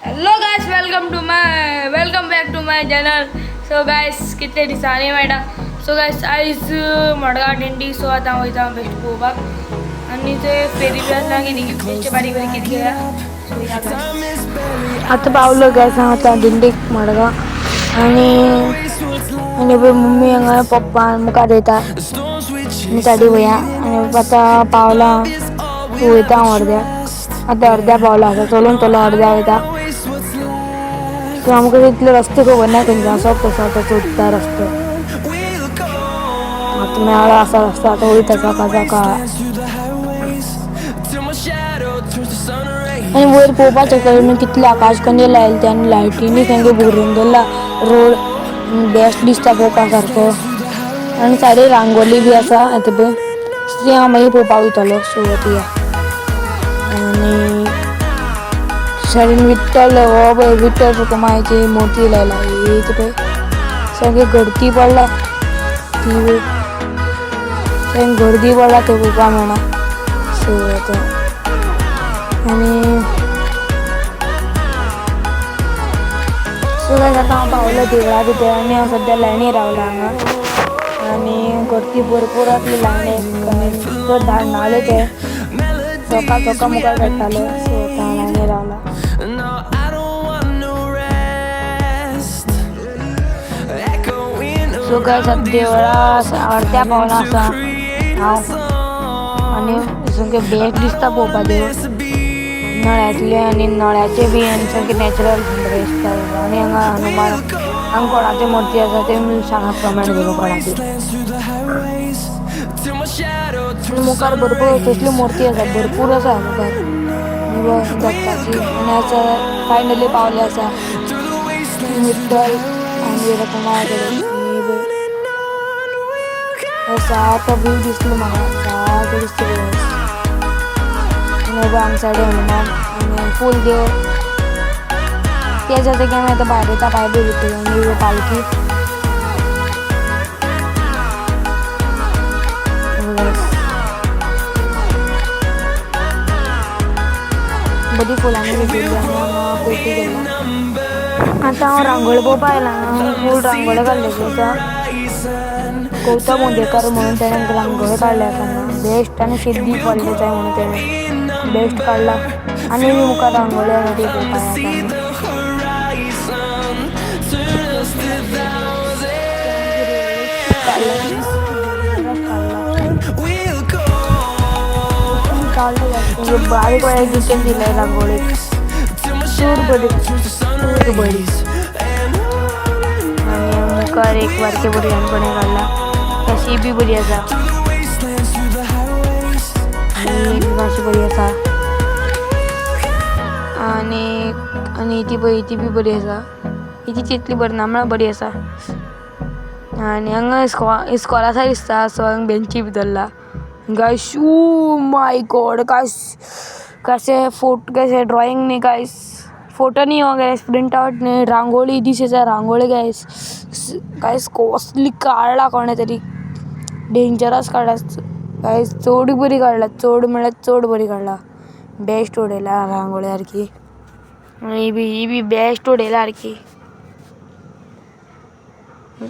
Hello guys, welcome back to my channel. So guys, कितले दिसांनी मेळटा. सो गायस, आयज मडगांव दिंडी. सो आतां वयता हांव बेश्ट पळोवपाक आनी ते फेरी बी आसता कितें बेश्टे बारीक बारीक कितें घेया. सो या गायस. आतां पावलो गायस हांव आतां दिंडीक मडगांव. आनी आनी पळय मम्मी हांगा पप्पा मुखार वयता आनी सायडीक वया. आनी आतां पावला हांव, वयता हांव अर्द्या, आतां अर्द्या पावला आसा, चलून चलून अर्द्या वयता. सो आमकां तितले रस्ते खबर ना खंयचे आसा तसो आतां सोदता रस्तो. आतां मेळ्ळो आसा रस्तो, आतां वयता सकाळ सकाळ. आनी वयर पळोवपाक शकता तुमी कितले आकाश कंदील लायले ते आनी लायटींनी सामकें भरून दवरला रोड, बेस्ट दिसता पळोवपा सारको. आनी सायडीक रांगोली बी आसा आतां पळय ती हांव मागीर पळोवपाक वयतलो. सो आतां या. आनी सायडीन विठ्ठल, हो पळय विठ्ठल रुक्माईची मुर्ती लायला ही पळय, सामकी गर्दी पडला ती, सामकी गर्दी पडला थंय पळोवपाक मेळना. सो आतां आनी सो गायस, आतां हांव पावलो देवळा भितर आनी हांव सद्या लायनी रावला हांगा. आनी गर्दी भरपूर आसली लायनीक आनी चड धाडणाले ते चोका चोका मुखार काडटाले. सो आतां हांव लायनी रावला. सो गायस, आतां देवळा अर्द्या पावला आसा हांव आनी सामकें बेस्ट दिसता पळोवपाक देवूळ, नळ्यांतले आनी नळ्याचे बी आनी सामकें नॅचरल बरें दिसता. आनी हांगा हनुमान, हांगा कोणाची मुर्ती आसा ते सांगा कमेंट करून कोणाची. मुखार भरपूर तसल्यो मुर्ती आसा, भरपूर आसा मुखार दत्ताची. आनी आसा फायनली पावले आसा विठ्ठल आनी रखुमाई कडेन. सारको व्यू दिसलो म्हाका, सारको दिसता. आनी हांगा सायडीन हनुमान आनी फूल देव ते जाता की आमी आतां भायर वयता, भायर भितर. आनी पालखी बरी फुलांनी सजयल्ली आनी हांगा पेटी केला. आतां हांव रांगोळी पळोवपाक आयला, फूल रांगोळी काडलेली आसा. गौतम उदेकर म्हणून तेणें रांगोळी काडल्या आसा हांगा बेस्ट. आनी सिद्धी पडले जाय म्हणून तेणें बेस्ट काडला. आनी मुखार रांगोळी आसा ती पळोवपाक येता. बारीक बारीक डिटेल दिलाय रांगोळीक, चड बरी चड बरी. आनी मुखार एक बारके भुरग्यान कोणें काडला, तशी बी बरी आसा. आनी एक मातशी बरी आसा. आनी आनी ती पळय ती बी बरी आसा, ही तितली बरी ना म्हळ्यार बरी आसा. आनी हांगा इस्कॉल आसा दिसता. सो हांगा बेंची बी दवरला. Guys, oh my God guys, कशें फोटो कशें ड्रॉइंग न्ही गायस, फोटो न्ही हो गायस, प्रिंट आवट न्ही, रांगोळी. This is a rangoli guys. Guys कसली काडला कोणें तरी, डेंजरस काडला गायस, चड बरी काडला, चड म्हळ्यार चड बरी काडला, बेस्ट उडयला रांगोळी सारकी. ही बी बेस्ट उडयला सारकी.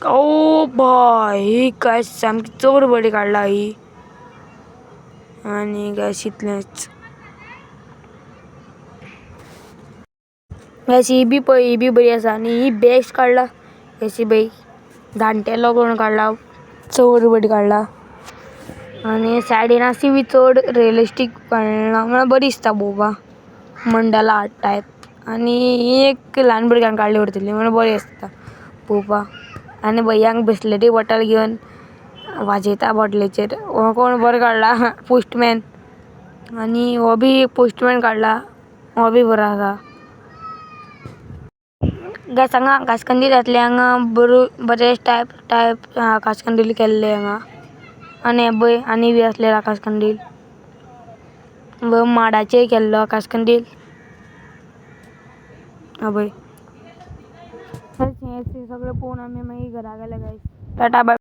ओ बाय, ही गायस सामकी चड बरी काडला ही. आनी गायस इतलेंच गायस. ही बी पळय, ही बी बरी आसा आनी ही बेस्ट काडला. अशी पळय जाणटेलो कोण काडला, चड बरी काडला. आनी सायडीन आसा ती बी चड रियलिस्टीक काडला, म्हळ्यार बरी दिसता पळोवपाक, मंडला आर्ट टायप. आनी ही एक ल्हान भुरग्यांक काडली उरतली म्हणून बरी आसता पळोवपाक. आनी भैयांक बिसलेरी बॉटल घेवन वाजयता बॉटलेचेर, हो कोण बरो काडला पोस्टमॅन. आनी हो बी एक पोस्टमॅन काडला, हो बी बरो आसा. गायस, हांगा आकाशकंदील जातले हांगा बरे टायप टायप आकाशकंदील केल्ले हांगा. आनी पळय आनी बी आसले आकाशकंदील, माडाचेर केल्लो आकाशकंदील. हा पळय हें सगळें पळोवन आमी मागीर घरा गेले गायस. Tata bye.